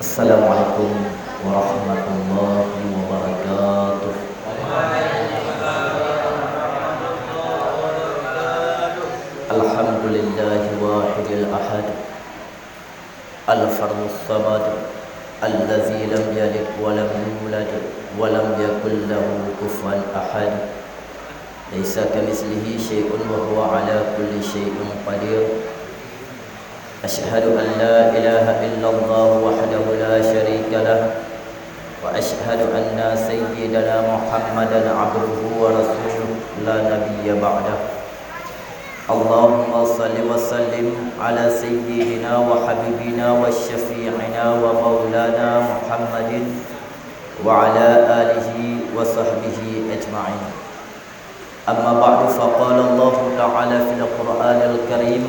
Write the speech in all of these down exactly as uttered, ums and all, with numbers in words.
Assalamualaikum warahmatullahi wabarakatuh. Alhamdulillahi wahidil ahad. Al-fardus samad. Allazi lam yalid wa lam yulad wa lam yakul lahu kufuwan ahad. Laisa kamitslihi syai'un wa huwa ala kulli syai'in qadir. Asyhadu an la ilaha illallah wahdahu la syarika lah, wa asyhadu anna sayyidana Muhammadan abduhu wa rasuluh la nabiyya ba'dah. Allahumma salli wa sallim ala sayyidina wa habibina wa syafi'ina wa maulana Muhammadin wa ala alihi wa sahbihi ajma'in. Amma ba'du, faqala Allahu ta'ala fil Qur'anil Karim,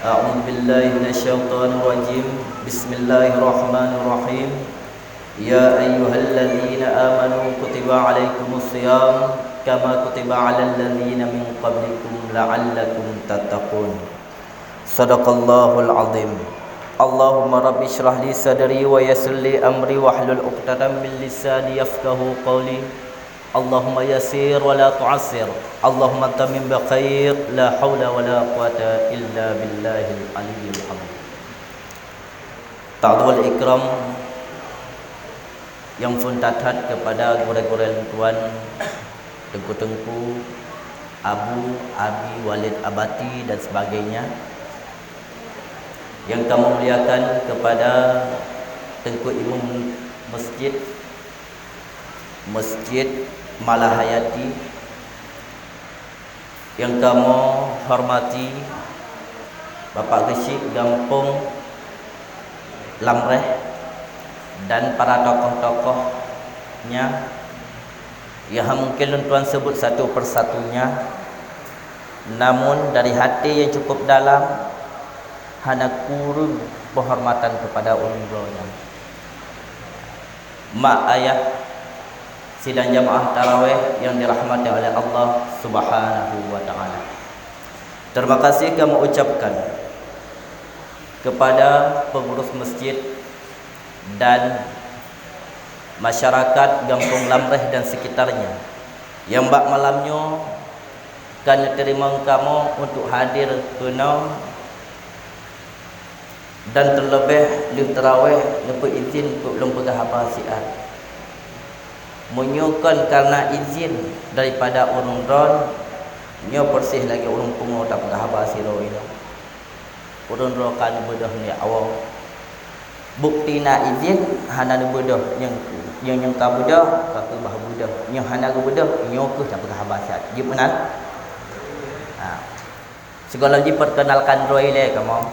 a'udzu billahi minasy syaithanir rajim. Bismillahirrahmanirrahim. Ya ayyuhalladzina amanu kutiba alaikumus siyam kama kutiba alal ladzina min qablikum la'allakum tattaqun. Sadaqallahul azim. Allahumma rabbi shrah li sadri wa yassir li amri wahlul uqdatam min lisani yafqahu qawli. Allahumma yassir wa la tu'assir. Allahumma tamim bi khair. La haula wa la quwata illa billahil aliyyil azim. Ta'zimul ikram nyang phon that-that kepada gurée-gurée lôn tuan, teungku-teungku, abu, abi, walid, abati dan sebagainya. Nyang kamoe muliakan kepada teungku imum masjid, Masjid Malahayati, nyang kamoe hormati Bapak Geuchik Gampông Lamreh dan para tokoh-tokohnya, nyang hana mungkin lôn tuan sebut satu persatunya, namun dari hati yang cukup dalam hana kureueng penghormatan kepada ulôn droe nyan. Mak ayah sidang jamaah tarawih yang dirahmati oleh Allah Subhanahu wa Ta'ala. Terima kasih kami ucapkan kepada pengurus masjid dan masyarakat Gampông Lamreh dan sekitarnya yang bak malam nyoe ka neuteurimong kamoe untuk hadir keunoe dan terlebih lheueh tarawih neupeuizin untuk lôn peugah haba siat. Meunyoe kon karena izin daripada ureuëng droe, nyoe persis lagée ureuëng pungo tapeugah haba sidroe inoe. Ureuëng droe ka neubeudôh nibak awong. Bukti na izin hana neubeudôh, nyang, nyang, nyang ka beudôh, ka keubah beudôh. Nyang hana geubeudôh, nyoe kheueh tapeugah haba siat. Jeuet meunan? Ha. Sigohlom jiperkenalkan droe ilée kamoe.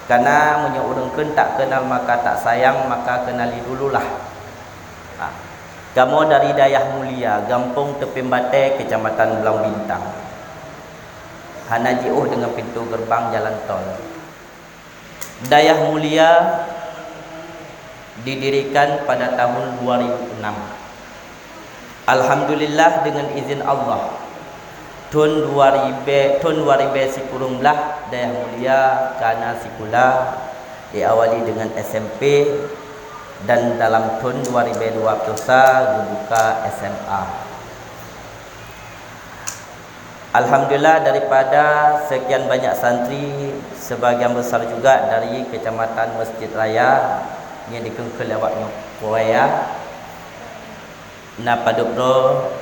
Karena meunyoe ureuëng kheun tak kenal maka tak sayang, maka kenali dululah. Ha. Kamoe dari Dayah Mulia, Gampông Teupin Batée, Kecamatan Blang Bintang. Hana jiôh deungon pintoe geurbang jalan tol. Dayah Mulia didirikan pada tahun dua ribu enam. Alhamdulillah, deungon izin Allah, thon dua ribée, thon dua ribée sikureueng blaih, Dayah Mulia ka na sikula, diawali deungon S M P, dan dalam thon dua ribée dua ploh sa geubuka S M A. Alhamdulillah, daripada sekian banyak santri, sebagian besar juga dari Kecamatan Masjid Raya, nyang dikeue-keue lé awak nyoe Korea, na padub droe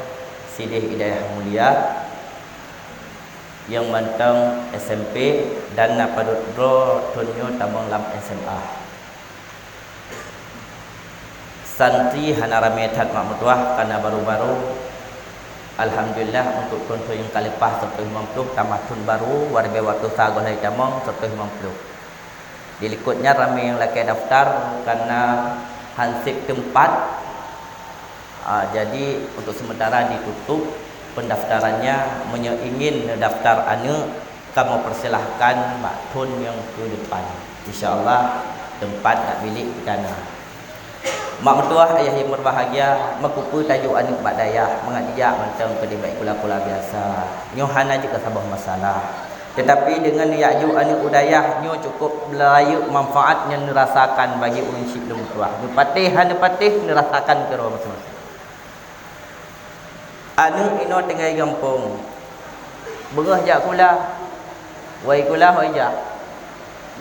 sideh i Dayah Mulia, nyang mantong S M P, dan na padub droe thon nyoe tamong lam S M A. Santri hana ramé that mak meutuah, karena baru-baru. Alhamdulillah, untuk thon-thon nyang ka leupah seratus lima puluh, tamah thon baru, dua ribée dua ploh sa gohlom tamong seratus lima puluh. Di likot nyan ramé nyang lakée daftar, karena hanseb teumpat. Ah, jadi, untuk sementara ditutup pendaftarannya. Meunyoe ingin daftar aneuk, kamoe persilahkan bak thon nyang keu depan. Insya Allah, teumpat dak bilék ka na. Mak meutuah, ayah nyang berbahagia, meukeue tajok aneuk bak dayah, mangat jijak mantong keu dibak kula-kula biasa. Nyoe hana jeuet keu saboh masalah. Teutapi deungon neujak jok aneuk u dayah nyoe cukup rayeuk manfaat nyang neurasakan bagi ureuëng chik lôn tuah. Neupatéh hana neupatéh neurasakan keudroe maséng-maséng. Aneuk inoe tinggai gampông, beungoh jak kula, wai kula hôi jak,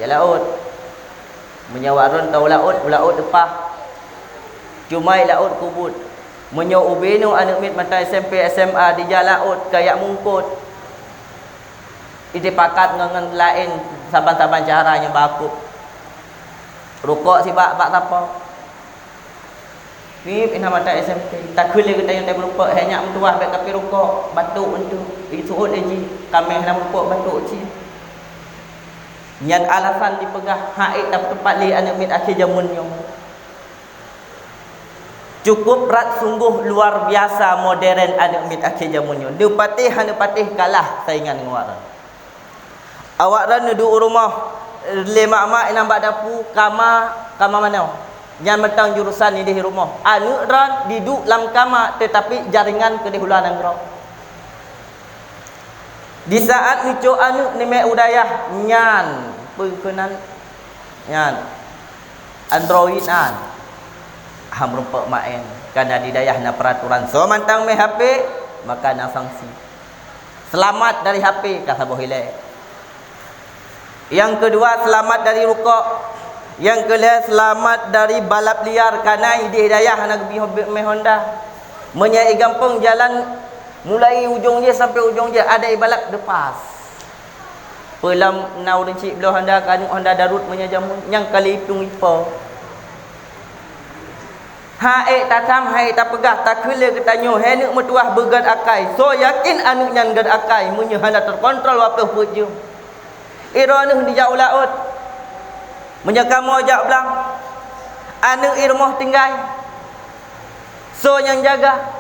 jak laôt. Meunyoe awak droen ka u laôt, u laôt leupah. Cuma i laôt kubuet. Meunyoe ubé nyoe aneuk miet mantong S M P, S M A dijak laôt kajak mungkot, jiteupakat ngon, ngon laén saban-saban cara nyang baku. Rukok sibak bak sapo. Miet inoe mantong S M P, takheun lé geutanyoe tameurukok, hai nyak meutuwah bék kapi rukok, batuk entu, isuot lé jih, kaméh na meurukok batuk cit. Nyan alasan jipeugah hak ék tapeuteupat lé aneuk miet akhé jameun nyoe. Cukup brat sunggoh luar biasa modern aneuk miet akhé jameun nyoe. Neupatéh hana neupatéh kalah saingan ngon awak droen. Awak droen neuduek u rumoh, lé mak-mak inan bak dapu, kama, kama manoe. Nyan mantong jurusan idéh rumoh. Aneuk droen diduek lam kama teutapi jaringan keudéh u luwa nanggroe. Di saat neucok aneuk neumè u dayah nyan, peue keunan nyan, Android nyan, han meurumpok maén. Karena di dayah na peraturan, soe mantong mè H P, maka na sanksi. Seulamat dari H P ka saboh ilée. Nyang keudua, seulamat dari rukok. Nyang keulhée, seulamat dari balap liar, karena idéh dayah hana geubri mè honda. Meunyoe i gampông jalan mulai ujong jih sampai ujong jih ada ibalap lepas. Peulom na ureuëng chik bloe honda, keu aneuk honda darut meunyoe jameun, nyang ka lheueh ipieng ipo. Hak ék tatam, hak ék tapeugah, takheun lé geutanyoe, hai neuk meutuwah beugét akai. Soe yakin aneuk nyan gét akai meunyoe hana teukontrol wapeuh peuet jeuem? I droeneuh dijak u laôt, meunyoe kamoe jak blang, aneuk i rumoh tinggai, soe nyang jaga?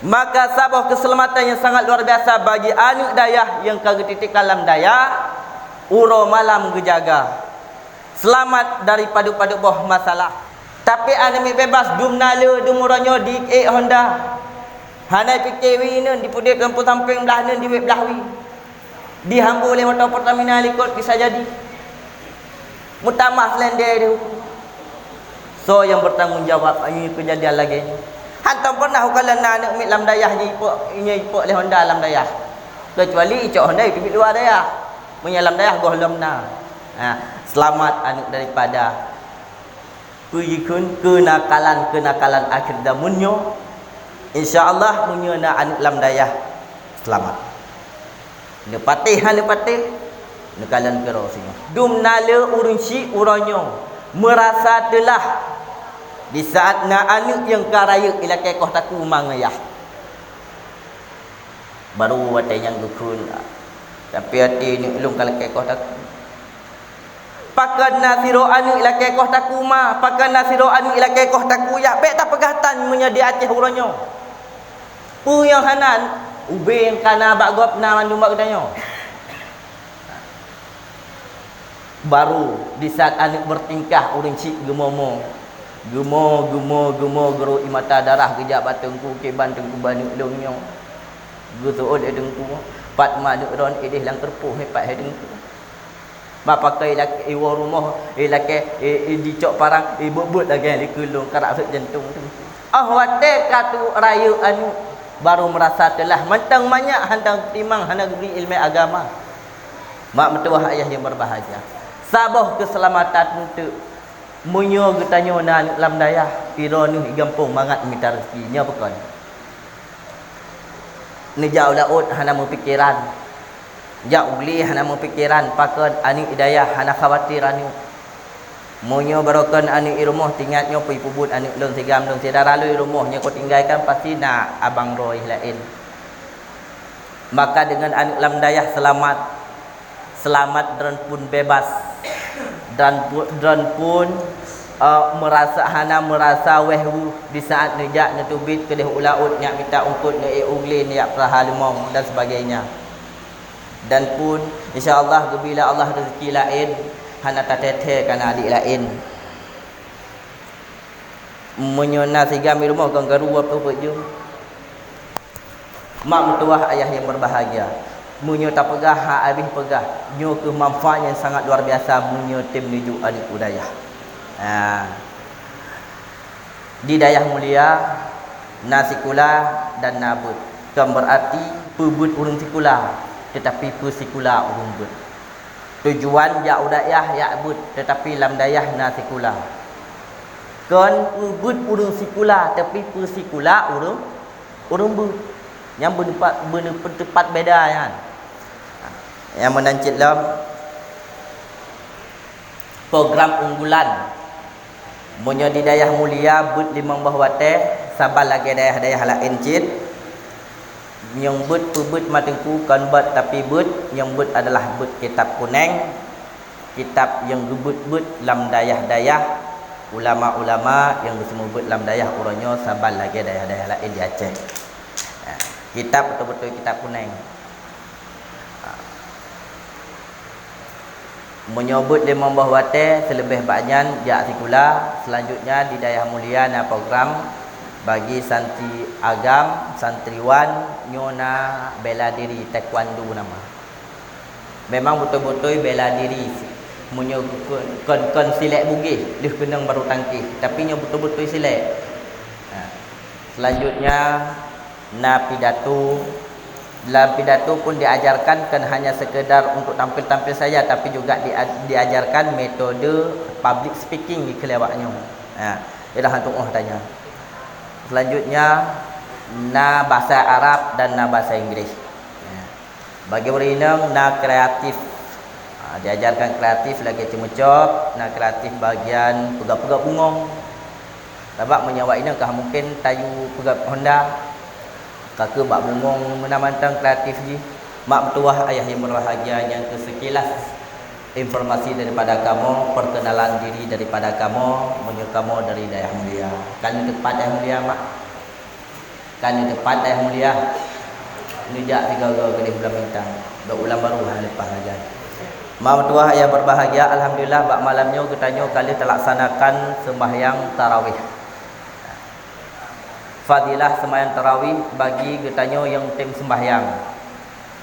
Maka saboh keuseulamatan nyang sangat luar biasa bagi aneuk dayah nyang ka geutitipkan lam dayah, uroe malam geujaga. Seulamat dari padub-padub boh masalah. Tapi aneuk miet beubaih dum na le dum uroe nyoe di ék honda. Hana pike wie neun, dipeudeh lampu sampéng blah neun, diwét blah wie. Dihambo lé moto Pertamina likot bisa jadi. Meutamah seulendei di huköm. Soe nyang bertanggung jawab nyoe keujadian lagée nyoe? Hantom pernah ukalon na aneuk miet lam dayah nyoe ipok, nyoe ipok lé honda lam dayah. Keucuali icok honda iteubiet luwa dayah. Meunyoe lam dayah gohlom na. Ha, seulamat aneuk daripada peue jikheun keunakalan-keunakalan akhé jameun nyoe. Insya Allah meunyoe na aneuk lam dayah seulamat. Neupatéh hana neupatéh, neukalon keudroe singoh. Dum na le ureuëng chik uroe nyoe meurasa teulah di saat na aneuk nyang ka rayeuk ilakée koh takue ma ngon yah. Baru watée nyan geukheun, tapi até neuk lôn ka lakée koh takue. Pakon na sidroe aneuk ilakée koh takue ma, pakon na sidroe aneuk ilakée koh takue yah, bék tapeugah tan meunyoe di Aceh uroe nyoe. Peue nyang hana, ubé nyang ka na bak gob na mandum bak geutanyoe. Baru di saat aneuk bertingkah ureuëng chik geumomo, geumo, geumo, geumo, geurok ie mata darah geujak bak teungku, kiban teungku bak aneuk lôn nyoe. Geuseuôt lé teungku, pat ma aneuk droen idéh lam keureupôh, pat hai teungku. Ba pakon ilakée iwoe rumoh, ilakée, i, i, dicok parang, ibeuet-beuet lagée likot lôn karak sot jantong teungku. Oh watée ka tu rayeuk aneuk, baru meurasa teulah mantong manyak hana timang hana geubri iéleumé agama. Mak meutuwah ayah nyang berbahagia, saboh keuseulamatan teuk meunyoe geutanyoe na aneuk lam dayah, i droeneuh i gampông mangat mita reuzeki, nyoe bukon. Neujak u laôt hana meupikeran, jak u glé hana meupikeran, pakon aneuk i dayah hana khawatir aneuk. Meunyoe barokon aneuk i rumoh, teuingat nyoe peue ipeubuet aneuk lôn sigam lôn syedara lôn i rumoh nyoe kutinggaikan, pasti na abang droe laén. Maka deungon aneuk lam dayah seulamat, seulamat droen pun bebas, dan pu-, droen pun, eh, meurasa, hana meurasa wéh weuh di saat neujak neuteubiet keudeh u laôt nyak mita eungkôt, neuék u glé, neujak peuraha leumong dan sebagainya. Dan pun, insya Allah, geubri lé Allah reuzeki laén, hana tathèe-thèe kana adik laén. Meunyoe na sigam i rumoh kon karu wapeuh peuet jeuem. Mak meutuwah ayah nyang berbahagia, Meunyoe tapeugah hana habéh peugah, nyoe kheueh manfaat nyang sangat luar biasa meunyoe tem neujok aneuk u dayah. Ha. Di Dayah Mulia na sikula dan na beuet. Kon beurati peubeuet ureuëng sikula, teutapi peusikula ureuëng beuet. Tujuan jak u dayah jak beuet, teutapi lam dayah na sikula. Kon peubeuet ureuëng sikula, tapi peusikula ureuëng, ureuëng beuet. Nyang beuneupat, beuneu-, beuneupat beda nyan. Nyang meunan cit lom, program unggulan. Meunyoe di Dayah Mulia beuet limong boh watée, saban lagée dayah-dayah laén cit. Nyang beuet peubeuet mateungku kon beuet, tapi beuet nyang beuet adalah beuet kitab kuneng, kitab nyang geubeuet-beuet lam dayah-dayah, ulama-ulama nyang geuseumeubeuet lam dayah uroe nyoe saban lagée dayah-dayah laén di Aceh. Ha, kitab beutôi-beutôi kitab kuneng. Ha. Meunyoe beuet limong boh watée, seuleubeh bak nyan jak sikula. Seulanjutnya di Dayah Mulia na program bagi santri agam, santriwan nyoe na bela diri, taekwondo nama. Memang beutôi-beutôi bela diri. Meunyoe kon, kon, kon silet bugih, lheueh keunong baru tangkih, tapi nyoe beutôi-beutôi silet. Ha. Seulanjutnya na pidato. Dalam pidato pun diajarkan kon hanya sekedar untuk tampil-tampil saja, tapi juga dia-, diajarkan metode public speaking di keulewak nyoe. Ha, ialah hantu oh tanya. Selanjutnya na bahasa Arab dan na bahasa Inggris. Ha. Bagi ureuëng inong na kreatif. Ha, diajarkan kreatif lagée ceumeucok, na kreatif bagian peugah-peugah bungong. Sabab meunyoe awak inong ka mungken tayue peugah Honda, ka keuh bak bungong meunan mantong kreatif jih. Mak meutuwah ayah nyang berbahagia, nyan keuh sekilas informasi daripada kamoe, perkenalan diri daripada kamoe, meunyoe kamoe dari Dayah Mulia. Kan teupat Dayah Mulia, Mak? Kan teupat Dayah Mulia? Neujak sigoe-goe keudeh bulan bintang. Bak ulang baru hana leupah lagée. Mak meutuwah ayah berbahagia, alhamdulillah bak malam nyoe geutanyoe ka lheueh talaksanakan seumbahyang tarawih. Fadilah seumbahyang tarawih bagi geutanyoe nyang tem seumbahyang.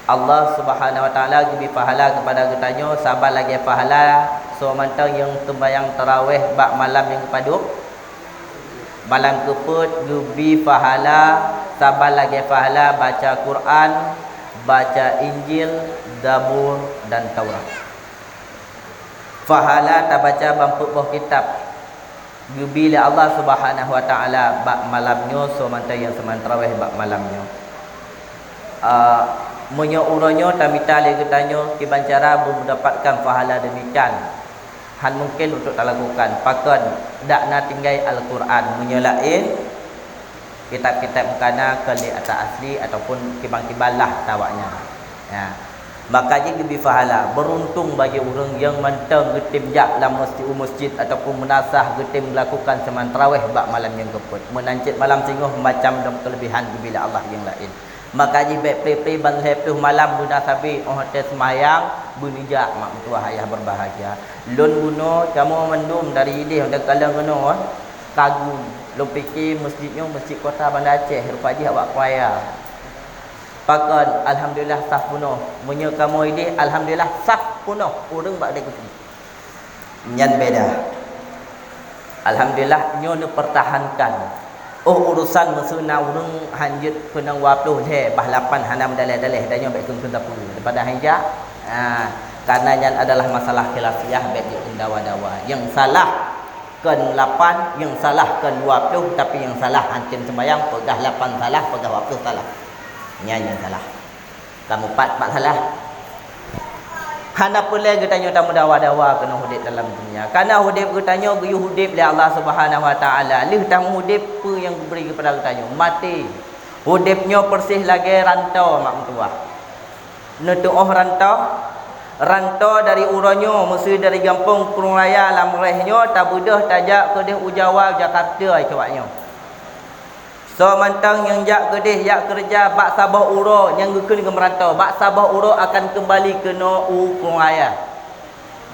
Allah Subhanahu wa Taala geubri pahala keupada geutanyoe saban lagée pahala soe mantong nyang seumbahyang tarawih bak malam nyang padub. Malam keupeuet geubri pahala saban lagée pahala baca Quran, baca Injil, Zabur, dan Taurat. Pahala tabaca ban peuet boh kitab geubri lé Allah Subhanahu wa Taala bak malam nyoe, soe mantong nyang seumbahyang tarawih bak malam nyoe. Ah, meunyoe uroe nyoe tamita lé geutanyoe kiban cara beumendapatkan pahala demikian, han mungken untuk talakukan. Pakon? Dak na tinggai Al-Quran. Meunyoe laén, kitab-kitab mukana kon lé ata asli ataupun kiban-kiban lah ata awaknyan. Ya. Maka jih geubri pahala. Beuruntung bagi ureuëng nyang mantong geutem jak lam meusti-, u meuseujid ataupun meunasah geutem geulakukan seumbahyang tarawih bak malam nyang keupeuet. Meunan cit malam singoh macam dong keuleubehan geubri lé Allah nyang laén. Maka jih bék pré-pré ban lhée ploh malam beuna sabe óh watée seumbahyang beuneujak mak meutuwah ayah berbahagia. Lôn bunoe kamoe mandum dari idéh watée kalon keunoe kagum. Lôn pike meuseujid nyoe meuseujid kota Banda Aceh, rupa jih awak kuaya. Pakon, alhamdulillah saf peunoh. Meunyoe kamoe idéh, alhamdulillah saf peunoh ureuëng bak dek keuti. Nyan beda. Alhamdulillah nyoe neupeurtahankan. Oh urusan meuseu na ureuëng hanjeuet keunong dua ploh lhée bah lapan hana meudaleh-daleh, dan nyoe bék kheun-kheun sapeue daripada hanja. Ha, karena nyan adalah masalah khilafiah, bék jikheun dawa-dawa. Nyang salah kon lapan, nyang salah kon dua ploh, tapi nyang salah han tem seumbahyang, peugah lapan salah, peugah dua ploh salah. Nyan nyang salah. Kamoe pat, pat salah. Hana peureulée geutanyoe tameudawa-dawa keunoe udeb dalam dunia. Karena udeb geutanyoe geuyue udeb lé Allah Subhanahu wa Taala. Lheueh tameuudeb peue nyang geubri keupada geutanyoe? Maté. Udeb nyoe persis lagée rantô mak meutuwah. Neuteuoh rantô. Rantô dari uroe nyoe, meuseu dari gampông Krueng Raya lam réh nyoe, tabeudôh tajak keudeh u Jawa, Jakarta, ai keuwak nyoe. Soe mantong nyang jak keudeh jak keureuja bak saboh uroe nyang geukheun keu meurantô, bak saboh uroe akan keumbali keunoe u Krueng Raya.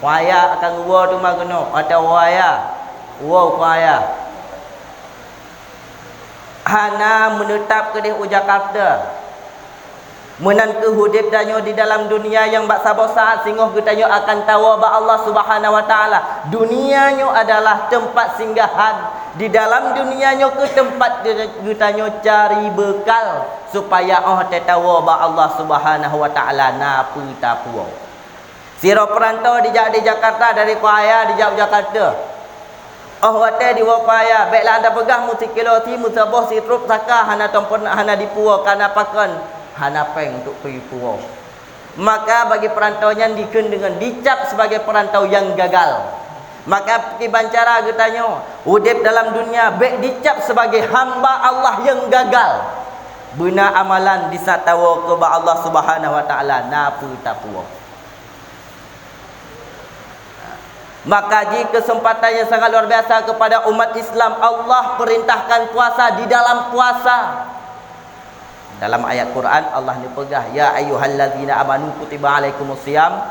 Krueng Raya akan geuwoe teuma keunoe, ateueh Krueng Raya, woe u Krueng Raya. Hana meuneutab keudeh u Jakarta. Meunan keuh udeb tanyoe di dalam dunia nyang bak saboh saat singoh geutanyoe akan tawoe bak Allah Subhanahu wa Taala. Dunia nyoe adalah teumpat singgahan. Di dalam dunia nyoe keuh teumpat geutanyoe cari beukal, supaya óh tatawoe bak Allah Subhanahu wa Taala na peue tapuwoe. Sidroe peurantô dijak di Jakarta, dari Kuala dijak u Jakarta. Óh watée jiwoe Kuala, bék lé anda peugah meusikilo sie, meusaboh sie, trok saka hana tompeun, hana dipuwoe, kana pakon, hana péng untuk jipuwoe. Maka bagi peurantô nyan dikheun deungon dicap sibagai peurantô nyang gagal. Maka kiban cara geutanyoe udeb dalam dunia bék dicap sibagai hamba Allah nyang gagal. Beuna amalan di saat tawoe keu bak Allah Subhanahu wa Taala na peue tapuwoe. Maka jih keuseumpatan nyang sangat luar biasa keupada umat Islam, Allah peurintahkan puasa di dalam puasa. Dalam ayat Quran Allah neupeugah, "Ya ayyuhallazina amanu kutiba alaikumus siyam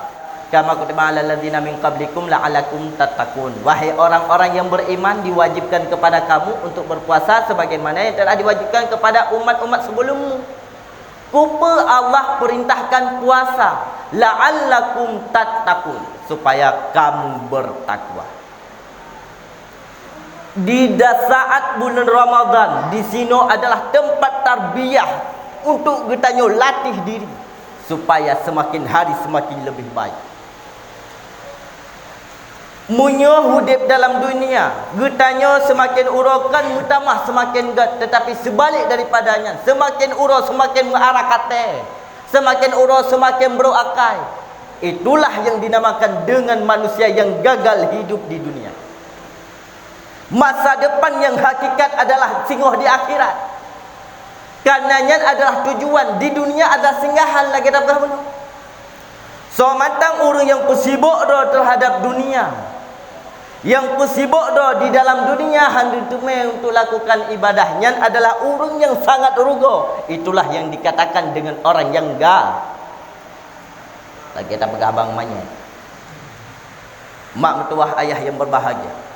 kama kutiba alal ladzina min qablikum la'allakum tattaqun." Wahai orang-orang yang beriman, diwajibkan kepada kamu untuk berpuasa sebagaimana yang telah diwajibkan kepada umat-umat sebelummu. Keupeue Allah peurintahkan puasa? "La'allakum tattaqun", supaya kamu bertakwa. Di da-, saat buleuen Ramadhan, di sinoe adalah teumpat tarbiyah untuk geutanyoe latih diri supaya seumaken hari seumaken leubeh baik. Meunyoe udeb dalam dunia, geutanyoe seumaken uroe kon meutamah seumaken gét, teutapi seubalek daripada nyan, seumaken uroe seumaken meuara katé, seumaken uroe seumaken brok akai. Itulah nyang dinamakan deungon manusia nyang gagal hidup di dunia. Masa depan nyang hakikat adalah singoh di akhirat. Kareuna nyan adalah tujuan, di dunia adalah singgahan lagée tapeugah bunoe. Soe mantong ureuëng nyang peusibok droe teuhadab dunia, nyang peusibok droe di dalam dunia hana teumé untuk lakukan ibadah, nyan adalah ureuëng nyang sangat rugoe. Itulah nyang dikatakan deungon orang nyang ga-, lagée tapeugah bang manyét. Mak meutuwah ayah nyang berbahagia.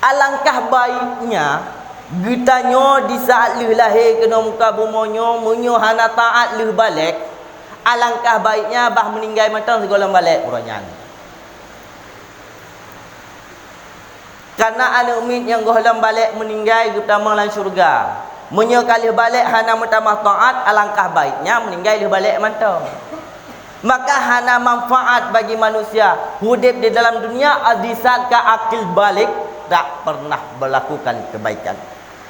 Alangkah baiknya geutanyoe di saat lheueh lahé keunoe muka bumoe nyoe, meunyoe hana taát lheueh balek, alangkah baiknya bah meuninggai mantong sigohlom balek uroe nyan. Kareuna aneuëk miet nyang gohlom balek meuninggai geutamong lam syeuruga. Meunyoe ka lheueh balek hana meutamah taát, alangkah baiknya meuninggai lheueh balek mantong. Maka hana manfaat bagi manusia udeb di dalam dunia di saat ka akil balek tak pernah melakukan kebaikan,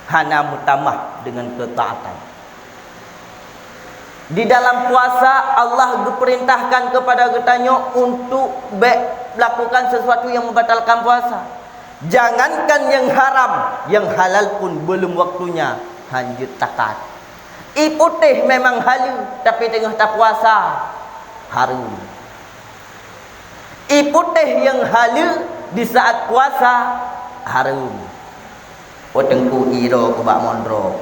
hana meutamah deungon keutaatan. Di dalam puasa, Allah geupeurintahkan keupada geutanyoe untuk bék lakukan sesuatu nyang membatalkan puasa. Jangankan nyang haram, nyang halal pun belum waktunya hanjeuet takat. Ie putéh memang haleue, tapi teungoh tapuasa, hareuem. Ie putéh nyang haleue di saat puasa, hareuem. Oh teungku, ie droe keu bak mon droe.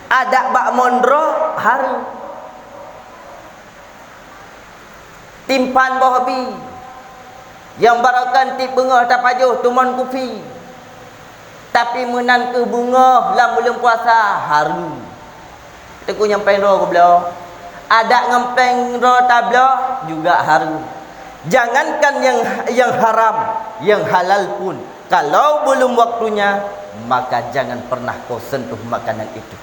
Adak bak mon droe, hareuem. Timphan boh bi, nyang barokon tieb beungoh tapajoh teumon kupi. Tapi meunan keuh beungoh lam buleuen puasa, hareuem. Teungku, nyang péng droe kubloe, adak ngon péng droe tabloe juga hareuem. Jangankan nyang, nyang haram, nyang halal pun, kalau belum waktunya, maka jangan pernah kau sentuh makanan itu.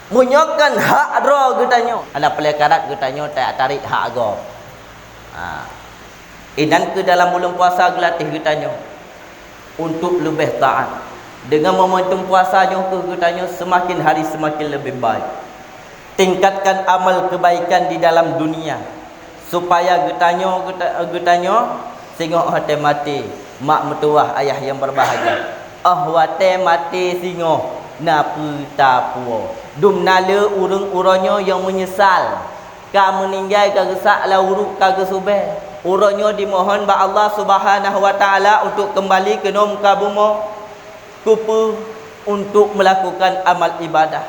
Meunyoe kon hak droe geutanyoe, hana peureulée karat geutanyoe ta-, tarék hak gob. Ha. Inan keuh dalam buleuen puasa geulatih geutanyoe untuk leubeh taát. Deungon momentum puasa nyoe keuh geutanyoe seumaken hari seumaken leubeh baik. Tingkatkan amal keubaikan di dalam dunia, supaya geutanyoe, geuta-, geutanyoe singoh watée maté, mak meutuwah ayah nyang berbahagia. Óh watée maté singoh, na peue tapuwoe. Dum na le ureuëng uroe nyoe nyang meunyeusal. Ka meuninggai ka geusak lam uruek ka geusubée. Uroe nyoe jimohon bak Allah Subhanahu wa Taala untuk keumbali keunoe muka bumoe. Keupeue? Untuk meulakukan amal ibadah.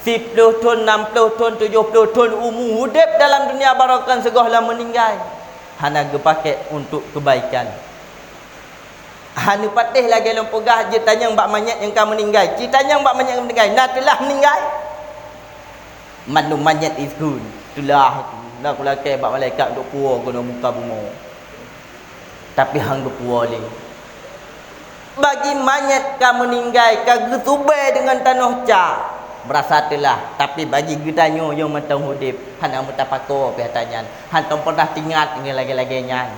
Siploh thon, nam ploh thon, tujoh ploh thon umu udeb dalam dunia barokon sigohlom meuninggai. Hana geupakék untuk keubaikan. Hana patéh lagée lôn peugah jeuet tanyong bak manyét nyang ka meuninggai. Ci tanyong bak manyét nyang meuninggai, na teulah meuninggai? Mandum manyét ikheun, teulah. Na kulakée bak malaikat untuk puwoe keunoe muka bumoe. Tapi han geupuwoe lé. Bagi manyét ka meuninggai, ka geusubée deungon tanoh ca, meurasa teulah. Tapi bagi geutanyoe nyang mantong udeb, hana meutapakoe pih ata nyan. Hantom peunah teuingat ngon lagée-lagée nyan.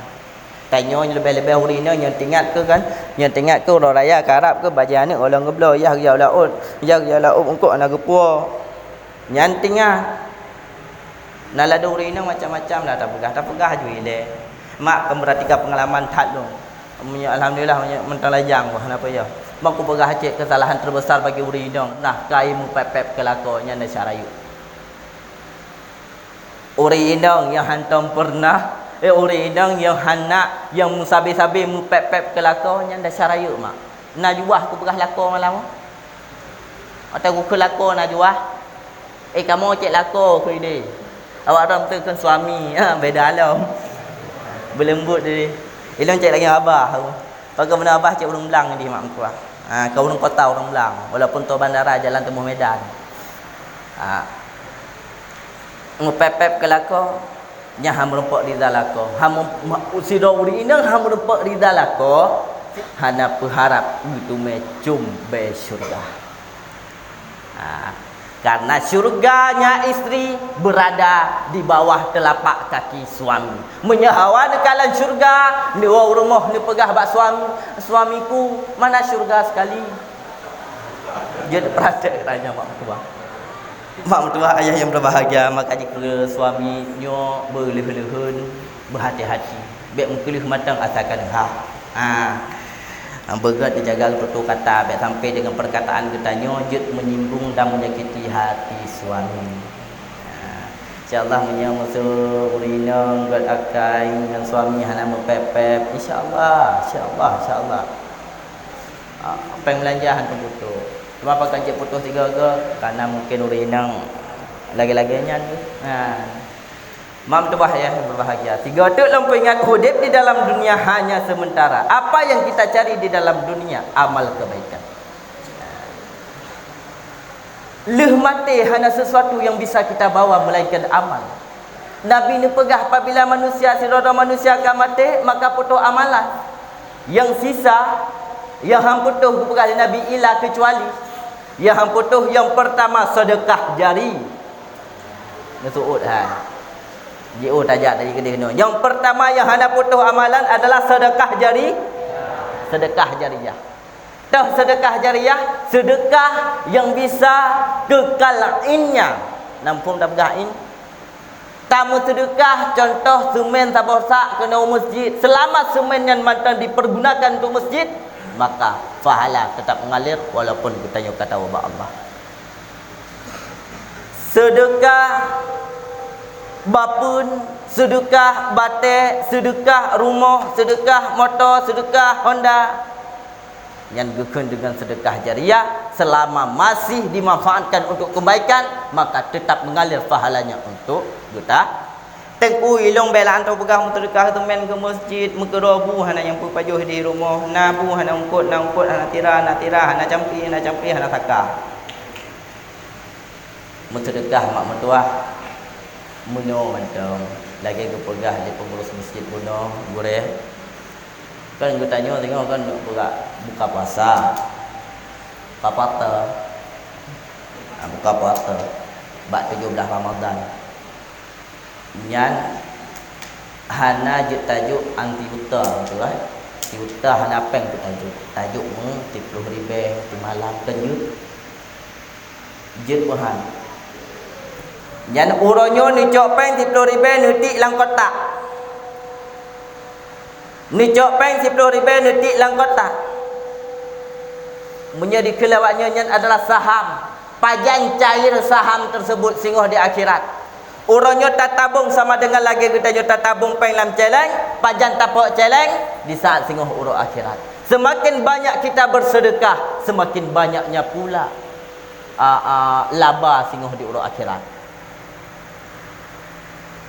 Tanyoe leubeh-leubeh ureuëng inong nyang teuingat keu kan, nyang teuingat keu uroe raya karab keu bajée aneuëk gohlom geubloe, yah geujak laôt, yah geujak laôt eungkôt hana geupuwoe. Nyan teuingat. Na ladôm ureuëng inong macam-macam lah tapeugah, tapeugah aju ilée. Mak, kameuratika peungalaman that lôn. Meunyoe alhamdulillah, meunyoe mantong lajang bah, kenapa ya? Mak, kupeugah cit kesalahan terbesar bagi ureuëng inong, nah, kai meupép-pép keu lakoe nyan desya rayeuk. Ureuëng inong nyang hantom peureunah, eh, ureuëng inong nyang hana, nyang meusabe-sabe meupép-pép keu lakoe nyan desya rayeuk, mak. Najwa kupeugah lakoe malam. Atau kukheun lakoe najwa. Eh, kamoe cek lakoe keu ideh. Awak droe beutôi kheun suami, ha, beda lom. Beuleumbot deh. Ilôn cek lagée abah. Pakon meunan abah cek ureuëng blang ideh mak meutuah. Ha, ka ureuëng kota ureuëng blang. Walaupun toe bandara jalan teumeuh Medan. Ha. Meupép-pép keu lakoe, nyan han meurumpok rida lakoe. Han mem-, ma-, sidroe ureuëng inong han meurumpok rida lakoe, hana peuharab geuteumé cumbée syeuruga. Ha, karena syurganya istri berada di bawah telapak kaki suami. Meunyoe hawa neukalon syurga, neuwoe u rumoh neupeugah bak suami, "Suamiku, mana syurga sekali?" Jeuet peuratek tanya mak meutuah. Mak meutuah, ayah nyang berbahagia, maka jikheun suami nyoe beuleuh-leuheun, beuhati-hati. Bék meukeuleuh mantong asakan ha. Ha. Beugét dijaga tutoe kata, bék sampai dengan perkataan geutanyoe jeuet menyinggung dan menyakiti hati suami. Ha. Insya Allah meunyoe musoh ureuëng inong gét akai ngon suami hana meupép-pép, insya Allah, insya Allah, insya Allah. Ha, péng beulanja han teuputoh. Cuma pakon cit putoh tiga go, karena mungkin ureuëng inong lagée-lagée nyan. Ha. Mak meutuah ayah nyang berbahagia. Sigoe teuk lôn peuingat, udeb di dalam dunia hanya sementara. Apa yang kita cari di dalam dunia? Amal kebaikan. Lheueh maté hana sesuatu yang bisa kita bawa melainkan amal. Nabi neupeugah, apabila manusia, sidroe-droe manusia ka maté, maka putôh amalan. Nyang sisa, nyang han putôh geupeugah lé Nabi, ila keucuali, nyang han putôh nyang pertama sedekah jari. Neusuôt hai. Jiôh tajak dari keudeh nyoe. Nyang pertama nyang hana putôh amalan adalah sedekah jari, sedekah jariyah. Toh sedekah jariyah, sedekah nyang bisa kekal ainnya. Na muphom tapeugah ain? Tameuseudeukah contoh seumén saboh sak keunoe u masjid. Selama seumén nyan mantong dipergunakan untuk masjid, maka pahala tetap mengalir walaupun geutanyoe ka tawoe bak Allah. Seudeukah bapeuen, seudeukah batée, seudeukah rumoh, seudeukah moto, seudeukah Honda. Nyan geukheun deungon seudeukah jariyah, selama masih dimanfaatkan untuk kebaikan, maka tetap mengalir pahalanya untuk geuta. Teungku, ilôn bela anto peugah meuseudeukah teumén keu masjid, meukeurô bu hana nyang peupajoh di rumoh, na bu hana eungkôt, na eungkôt hana tira, na tira hana campli, na campli hana saka. Meuseudeukah mak meutuah, meunoe mantong lagée geupeugah lé peungurus masjid bunoe, gurée. Kan geutanyoe singoh kan beuka, buka puasa, buka puasa, ha, buka puasa bak tujoh blaih Ramadhan. Nyan hana jeuet tajok anti uta, beutôi kan? Anti uta hana péng teutajok. Tajok meu siploh ribée simalam kan jeuet. Jeuet meuhan. Nyan uroe nyoe neucok péng siploh ribée neutik lam kotak. Neucok péng siploh ribée neutik lam kotak. Meunyoe dikheun lé awak nyoe nyan adalah saham, pajan cair saham tersebut singoh di akhirat. Uroe nyoe tatabong sama dengan lagée geutanyoe tatabong péng lam céléng, pajan tapok céléng di saat singoh uroe akhirat. Semakin banyak kita bersedekah, semakin banyaknya pula, a, a, laba singoh di uroe akhirat.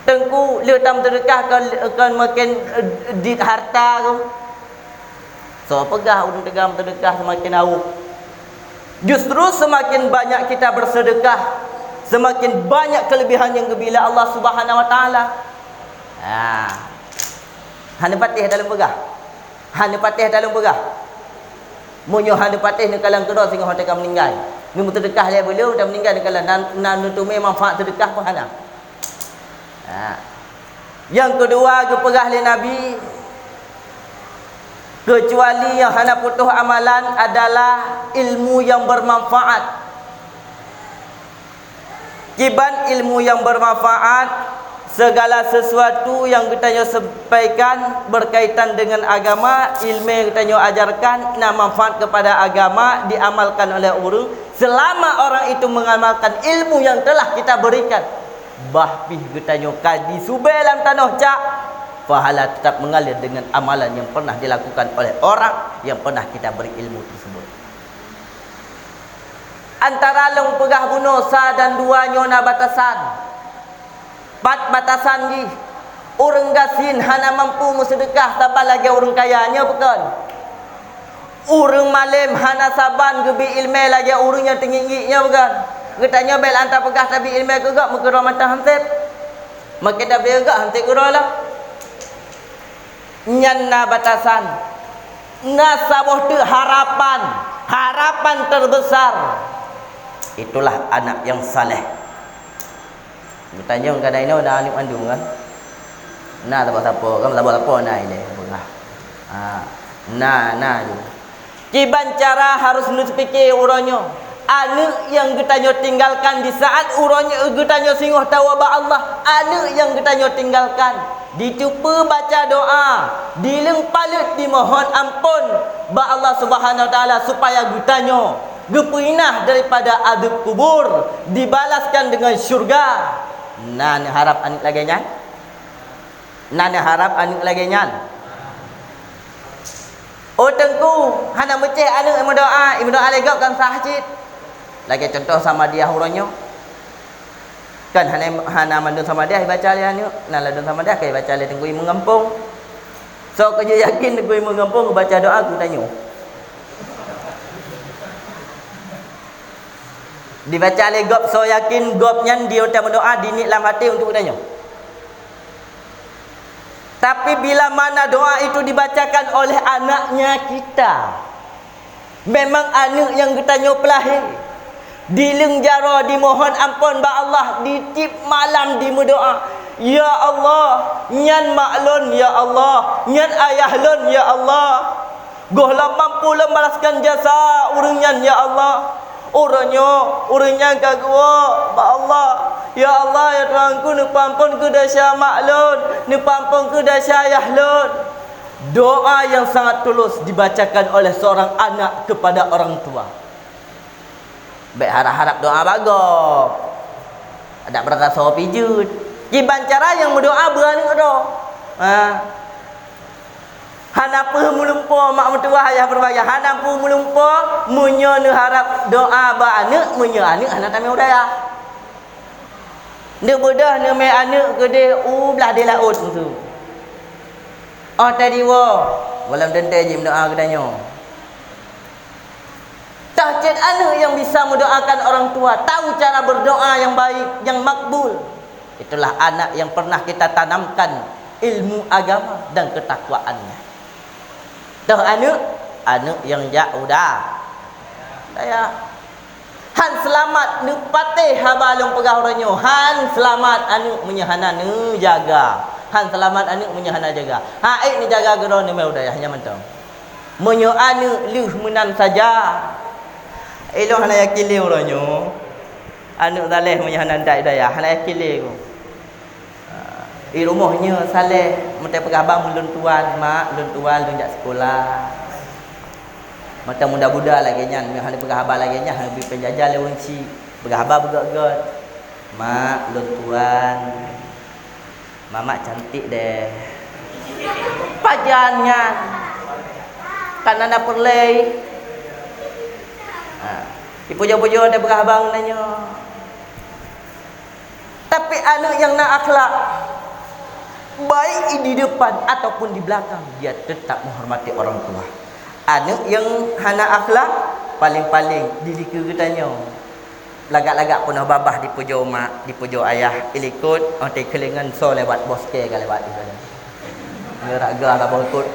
Teungku, lheueh tameuseudeukah kon, kon mungken, eh, dit harta tu. Soe peugah ureuëng teuga meuseudeukah seumaken awöh? Justru seumaken banyak kita beuseudeukah, seumaken banyak keuleubehan nyang geubri lé Allah Subhanahu wa Taala. Ha. Hana patéh dalam peugah. Hana patéh dalam peugah. Meunyoe hana patéh neukalon keudroe singoh watée ka meuninggai. Neumeuseudeukah lé beuleum dan meuninggai neukalon na, na neuteumé manfaat seudeukah pun hana. Ha. Nyang keudua geupeugah lé Nabi, keucuali nyang hana putôh amalan adalah ilmu nyang beumanfaat. Kiban ilmu nyang beumanfaat, segala sesuatu nyang geutanyoe sampaikan berkaitan dengan agama, ilmu nyang geutanyoe ajarkan na manfaat kepada agama, diamalkan oleh ureuëng, selama orang itu mengamalkan ilmu yang telah kita berikan. Bah pih geutanyoe ka disubé lam tanoh cak, pahala tetap mengalir dengan amalan yang pernah dilakukan oleh orang yang pernah kita beri ilmu tersebut. Antara lôn peugah bunoe sa dan dua nyoe na batasan. Pat batasan jih, ureuëng gasien hana mampu meuseudeukah saban lagée ureuëng kaya, nyoe bukon? Ureuëng malém hana saban geubri iéleumé lagée ureuëng nyang teungiek-ngiek, nyoe bukon? Geutanyoe bék lé tapeugah tabri iéleumé keu gob meukeurah mantong han sép. Meukeurah tabri gob han sép keudroe lah. Nyan na batasan. Na saboh teuk harapan, harapan terbesar. Itulah anak yang saleh. Geutanyoe kadang inoe na aneuk mandum kan? Na sapo-sapo kan, sapo-sapo na ilée peugah. Ha, na, na ju. Kiban cara harus neupiké uroe nyoe. Aneuk nyang geutanyoe tinggalkan di saat uroe nyoe geutanyoe singoh tawoe bak Allah, aneuk nyang geutanyoe tinggalkan, diteupeue baca doa, dileueng paleuet dimohon amphon bak Allah Subhanahu Wa Taala supaya geutanyoe geupeuinah daripada adeueb kubur, dibalaskan deungon syeuruga. Na neuharab aneuk lagée nyan? Na neuharab aneuk lagée nyan? Oh teungku, hana meucéh aneuk meudoá, meudoá lé gob kan sah cit. Lagée contoh Samadiyah uroe nyoe. Kan hana, hana mandum Samadiyah ibaca lé aneuk, na ladum Samadiyah ka ibaca lé teungku imum gampông. Soe keujeuet yakin teungku imum gampông geubaca doá keu tanyoe? Dibaca lé gob, soe yakin gob nyan di watée meudoá diniet lam até untuk geutanyoe. Tapi bila mana doa itu dibacakan oleh anaknya kita, memang aneuk nyang geutanyoe peulahé, dileueng jaroe dimohon amphon bak Allah, di tieb malam dimeudoá, "Ya Allah, nyan mak lôn, ya Allah, nyan ayah lôn, ya Allah." Gohlom mampu lôn balaskan jasa ureuëng nyan, ya Allah. Uroe nyoe, ureuëng nyan ka geuwoe bak Allah. Ya Allah, ya Tuhanku, neupeuamphon keu desya mak lôn, neupeuamphon keu desya ayah lôn. Doa yang sangat tulus dibacakan oleh seorang anak kepada orang tua. Bék harab-harab doa bak gob. Adak beurasa soe pih jeuet. Kiban cara nyang meudoa beu aneuk droe. Ha. Hana peue meulumpoe mak meutuwah ayah peurbaya, hana peue meulumpoe meunyoe neuharab doa bak aneuk, meunyoe aneuk hana tamé u dayah. Neubeudôh neumé aneuk keudeh u blaih di laôt tu. Óh tadi woe, gohlom teuntée jimeudoa geutanyoe. Tah cit aneuk nyang bisa mendoakan orang tua, tahu cara berdoa yang baik, yang makbul. Itulah anak yang pernah kita tanamkan ilmu agama dan ketakwaannya. Toh aneuk, aneuk nyang jak u da-, dayah. Han seulamat neupatéh haba lôn peugah uroe nyoe. Han seulamat aneuk meunyoe hana neujaga. Han seulamat aneuk meunyoe hana jaga. Ha'ék neujaga keudroe neumé u dayah nyan mantong. Meunyoe aneuk lheueh meunan saja, ilôn hana yakin lé uroe nyoe. Aneuk saleh meunyoe hana dat dayah, hana yakin lé ku. Ha, i rumoh nyoe saleh, meutai peugah bang lôn tuan, mak, lôn tuan, lôn jak sekolah. Mata muda-muda lagée nyan, meunyoe hana peugah haba lagée nyan, hana bri peunjajan lé ureuëng chik. Peugah haba beugét-gét. Mak, lôn tuan. Mamak cantik deh. Pajan nyan. Kan na peureulée. Ha. Ipujoe-pujoe deh peugah bang nyoe. Tapi aneuk nyang na akhlak, baik di depan ataupun di belakang, dia tetap menghormati orang tua. Aneuk nyang hana akhlak, paléng-paléng di dikeue geutanyoe. Lagak-lagak peunoh babah dipujoe mak, dipujoe ayah, ilikot, oh, teukelengan soe lewat boh kée ka lewat di sana. Nyoe rak gah ka boh ikot.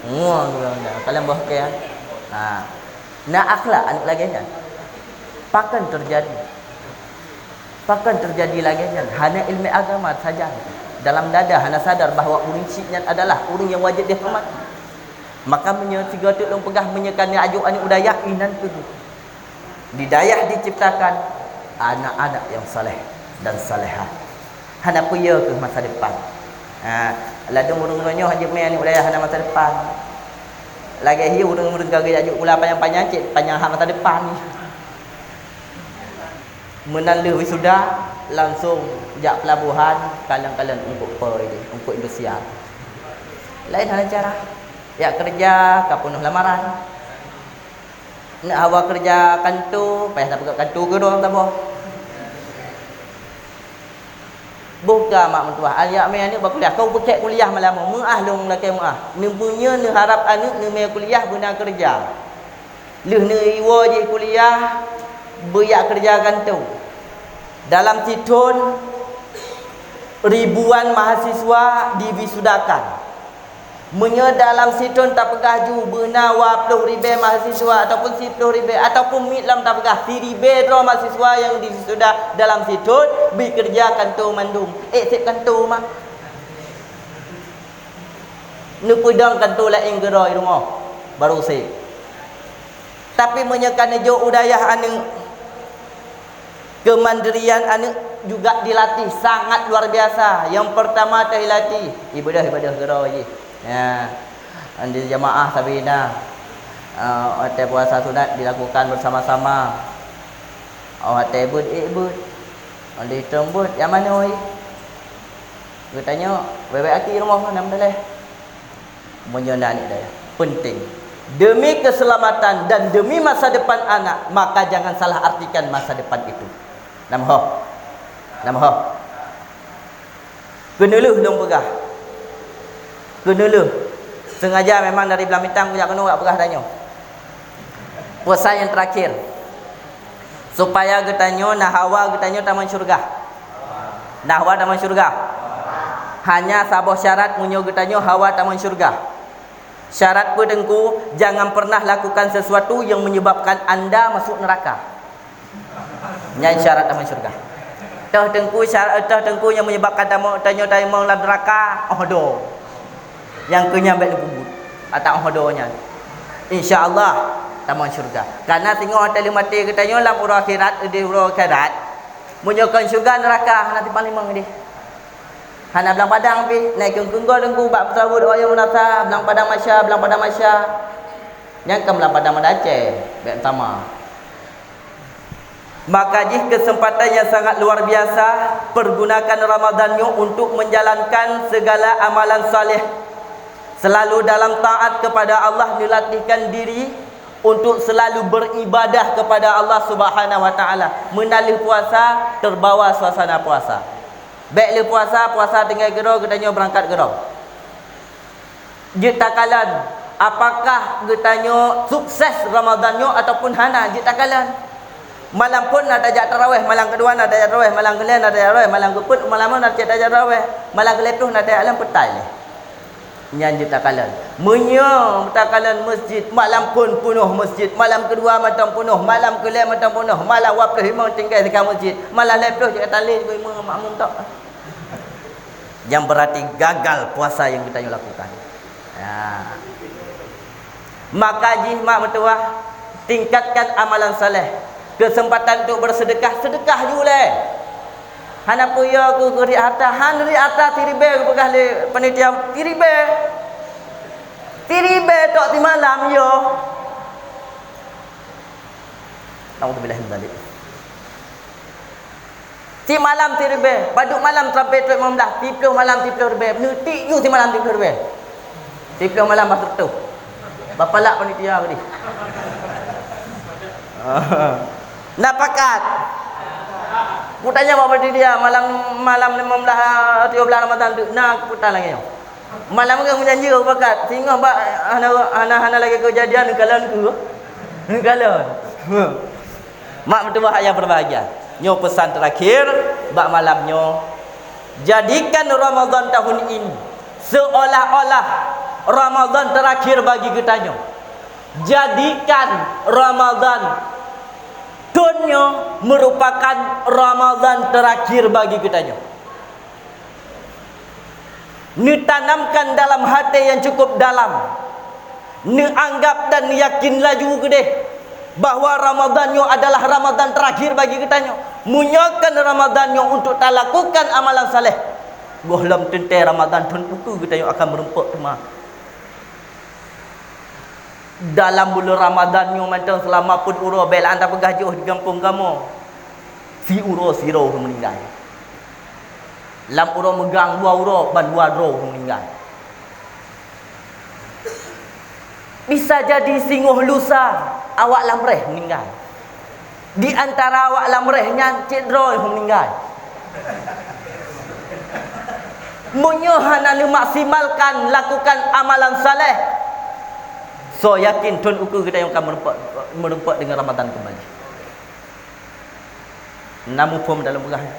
Muang, kalon boh kée. Ha. Na akhlak aneuk lagée nyan. Pakon teujadi? Pakon teujadi lagée nyan? Hana iéleumé agama sajan. Dalam dada hana sadar bahwa ureuëng chik nyan adalah ureuëng nyang wajéb dihormati. Maka meunyoe sigoe teuk lôn peugah, meunyoe ka neuajok aneuk u dayah, inan keuh di dayah diciptakan anak-anak nyang saleh dan salehah. Hana peue keuh masa depan. Ha, ladôm ureuëng-ureuëng nyoe hana jeuet mé aneuk u dayah hana masa depan. Lagée hi ureuëng-ureuëng ka geujak jok sikula panyang-panyang cit panyang hak masa depan. Meunan lheueh wisuda, langsong jak peulabohan, kalon-kalon eungkôt poi deh, eungkôt industrial. Laén hana cara. Jak keureuja ka peunoh lamaran. Nak hawa keureuja kanto, payah tapeugah kanto keudroe saboh. Boh ka mak meutuwah, ayak mé aneuk bak kuliah. Kau peucék kuliah malam nyoe, meuáh lôn lakée meuáh. Neubeunyoe neuharab aneuk neumé kuliah beuna keureuja. Lheueh neuiwoe jih kuliah, beujak keureuja gantoe. Dalam sithon, ribuan mahasiswa diwisudakan. Meunyoe dalam sithon tapeugah ju beuna dua ploh ribée mahasiswa ataupun siploh ribée ataupun miet lom tapeugah siribée droe mahasiswa nyang diwisuda dalam sithon, bri keureuja kanto mandum. Ék seb kanto mak. Neupeudong kanto laén keudroe rumoh, baru seb. Tapi meunyoe ka neujok u dayah aneuk, keumandirian aneuk juga dilatih sangat luar biasa. Nyang peurtama teuh ilatih ibadah-ibadah keudroe jih. Ya. Di jamaah sabe na, eh, watée puasa sunat dilakukan bersama-sama. Oh, watée beuet, ék beuet. Di teumbeuet, nyang manoe? Geutanyoe, bèk-bèk aki rumoh, na meudaléh. Meunyoe na aneuk dayah, penting. Demi keselamatan dan demi masa depan anak, maka jangan salah artikan masa depan itu. Nam ho? Nam ho? Keuneulheueh lôn peugah. Keuneulheueh. Sengaja memang dari Blang Bintang kujak keunoe jak peugah tanyoe. Pesan yang terakhir. Supaya geutanyoe na hawa geutanyoe tamong syeuruga. Na hawa tamong syeuruga. Hanya saboh syarat meunyoe geutanyoe hawa tamong syeuruga. Syarat peue Teungku, jangan pernah lakukan sesuatu yang menyebabkan anda masuk neraka. Nyan syarat tamong syeuruga. Toh Teungku syarat, toh Teungku nyang menyebabkan tamong, tanyoe tamong lam neraka, oh do. Nyang keu nyan bèk neupeubuet. Atau oh do nyan. Insya Allah tamong syeuruga. Karena singoh watèe lheueh maté geutanyoe lam uroe akhirat, di uroe akhirat. Meunyoe kon syeuruga neraka hana simpang limong deh. Hana blang padang pih, na ikheun-kheun goe Teungku bak meuseulaweuet awak nyang meunasah, blang padang masya, blang padang masya. Nyan kan blang padang Banda Aceh, bèk sama. Maka jih kesempatan yang sangat luar biasa, pergunakan Ramadan nyoe untuk menjalankan segala amalan saleh. Selalu dalam taat kepada Allah, dilatihkan diri untuk selalu beribadah kepada Allah Subhanahu wa Taala. Meunan lheueh puasa, terbawa suasana puasa. Bèk lheueh puasa, puasa tinggai keudroe, geutanyoe beurangkat keudroe. Jeuet takalon, apakah geutanyoe sukses Ramadan nyoe ataupun hana, jeuet takalon. Malam phôn na tajak tarawèh, malam keudua na tajak tarawèh, malam keulhèe na tajak tarawèh, malam keupeuet, malam na tajak tarawèh, malam keulhèe ploh na tajak lom peutai lé. Nyan jeuet takalon. Meunyoe takalon masjid, malam phôn peunoh masjid, malam keudua mantong peunoh, malam keulhèe mantong peunoh, malam dua ploh limong tinggai sikah masjid, malam lhèe ploh cit ka talé ngon imum makmum tok. Nyang berarti gagal puasa nyang geutanyoe lakukan. Ya. Maka jih mak meutuwah, tingkatkan amalan saleh. Kesempatan untuk bersedekah, sedekah ju lé. Hana peue yo keu riet harta, han riet harta siribèe geupeugah lé panitia, siribèe. Siribèe tok simalam yo. Naudzubillah min dzalik. Simalam siribèe, padub malam sampai trôk limong blah, siploh malam siploh ribèe, neutik ju simalam siploh ribèe. Siploh malam bah seureutôh. Bapalak panitia tadi. Na pakat. Kutanya bak panitia, malam, malam limong blah, tujoh blah Ramadan tu, na keuputan lagèe nyoe. Malam kan meujanji Abu Bakar, singoh bak hana, hana, hana lagée keujadian neukalon ku. Neukalon. Mak meutuwah ayah berbahagia. Nyoe pesan terakhir bak malam nyoe. Jadikan Ramadan tahun ini seolah-olah Ramadan terakhir bagi geutanyoe. Jadikan Ramadan thon nyoe merupakan Ramadan terakhir bagi geutanyoe. Neutanamkan dalam hati yang cukup dalam. Neuanggap dan neuyakin laju keudeh bahwa Ramadan nyoe adalah Ramadan terakhir bagi geutanyoe. Meunyoe kon Ramadan nyoe untuk talakukan amalan saleh, gohlom teuntée Ramadan thon ukeue geutanyoe akan meurumpok teuma. Dalam buleuen Ramadan nyoe mantong seulama peuet uroe, bela anda peugah jih di gampông kamoe. Si uroe sidroe ureuëng meuninggai. Lam uroe meugang dua uroe, ban dua droe ureuëng meuninggai. Bisa jadi singoh lusa awak lam réh meuninggai. Di antara awak lam réh nyan cit droe meuninggai. Meunyoe hana neumaksimalkan lakukan amalan saleh, soe yakin thon ukeue geutanyoe ka meurumpok, meurumpok deungon Ramadan keumbali. Na muphom dalam peugah nyan?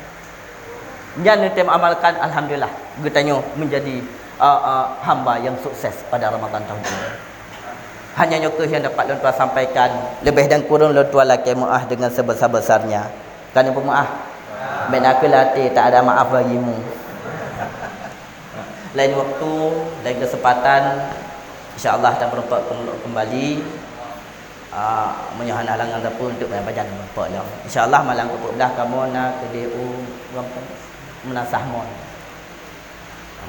Nyan neutem amalkan, alhamdulillah, geutanyoe menjadi, uh, uh, hamba yang sukses pada Ramadan tahun ini. Hanya nyoe keuh yang dapat lôn tuan sampaikan. Leubeh dan kurang lôn tuan lakée meuáh dengan sebesar-besarnya. Kan peumeuáh? Bèk na keuh latée, tak ada maaf bagimu. Lain waktu, lain kesempatan, insya Allah akan meurumpok kembali. Ah, meunyoe hana halangan sapeue untuk banyak-banyak meurumpok lom. Insya Allah malam keu peuet blah kamoe na keudeh u gampông Meunasah Mon.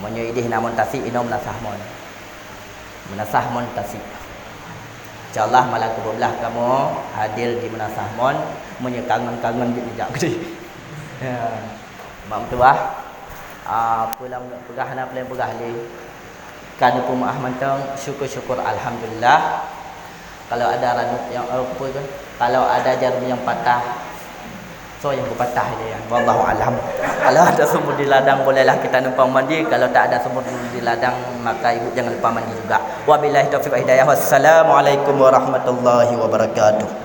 Meunyoe ideh na Mon Tasik, inoe Meunasah Mon. Meunasah Mon Tasik. Insya Allah malam keu peuet blah kamoe hadir di Meunasah Mon. Meunyoe kangen-kangen jeuet neujak keudeh. Ya. Mak meutuah, ah, peue lam peugah na peue lam peugah lé. Ka neupeumeuáh mantong, syukur-syukur, alhamdulillah. Kalau ada ranub yang, eh, apa itu? Kalau ada jarum yang patah, so yang patah itu ya. Wallahu alam. Kalau ada sumur di ladang, bolehlah kita numpang mandi. Kalau tak ada sumur di ladang, maka ibu jangan lupa mandi juga. Wabillahi taufiq wal hidayah. Wassalamualaikum warahmatullahi wabarakatuh.